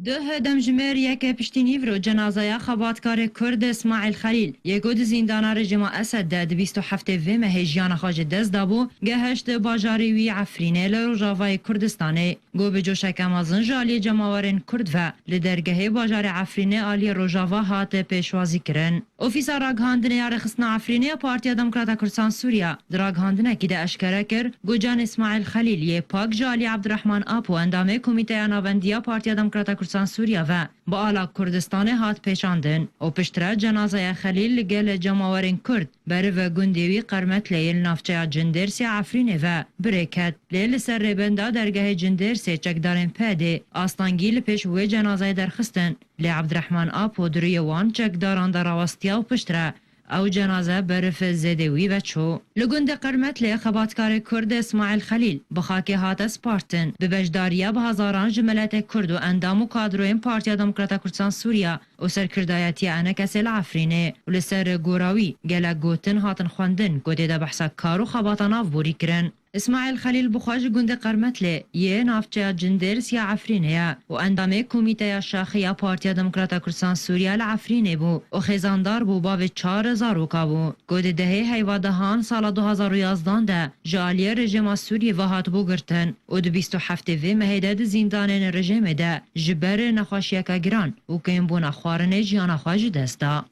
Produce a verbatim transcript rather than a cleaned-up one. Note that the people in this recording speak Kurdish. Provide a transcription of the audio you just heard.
Duh demjimêr yeke piştî nîvro cenazeya xebatkarê Kurd Îsmaîl Xelîl, yê ku di zîndana rejîma Esed de di bîst û heftê vê mehê jiyana xwe ji dest dabû, gehişt bajarê wî Efrînê li rojavayê Kurdistanê. Ku bi coşeke mezin ji aliyê cemawerên Kurd ve li dergehê bajarê Efrînê aliyê Rojava hat pêşwazî kirin. Ofîsa Ragihandinê ya Rêxistina Efrînê ya Partiya Demokrata Kurdistan Sûriya di ragihandinekî de eşkere kir, ku Can Îsmaîl Xelîl yê pak ji alî Abdurrahman Apo, endamê Komîteya Navendî ya Partiya Demokrata Kurdistan Sûriya ve bi ala Kurdistanê hat pêşandin û piştre cenazeya Xelîl li gel cemawerên Kurd beriv gundê wî Qermetleyê li navçeya Cindêrs ya Efrînê ve birê ket. Lê li ser rêbenda dergehê Cindêrsê çekdarên P D astengî li pêş wê cenazeyê derxistin. Lê Abdurrahman Apo di rûyê wan çekdaran de rawestiya û piştre ew cenaze berif zêdê wî ve çû. Li gundê Qermetlê xebatkarê Kurd Îsmaîl Xelîl bi xakê hate spartin, bi beşdariya bi hezaran ji miletê Kurd û endam û kadroyên Partiya Demokrata Kurdistan Sûriya û serkirdayetiya ENKSê li Efrînê û li ser gora wî gelek gotin hatin xwendin ku tê de behsa kar û xebata navborî kirin. Îsmaîl Xelîl bi xwe ji gundê Qermetlê yê navçeya Cindêrs ya Efrînê ye û endamê Komîteya Şaxî ya Partiya Demokrata Kurdistan Sûriya li Efrînê bû û xêzandar bû bavê çar zaroka bû. Ku di dehê heyva dehan sala du hazar û yazdan de ji aliyê rejîma Sûriyê ve hatibû girtin û di bîst û heftê vê mehê de di zîndanên rejîmê de ji ber nexweşiyeke giran û kêmbûna xwarinê jiyana xwe ji dest da.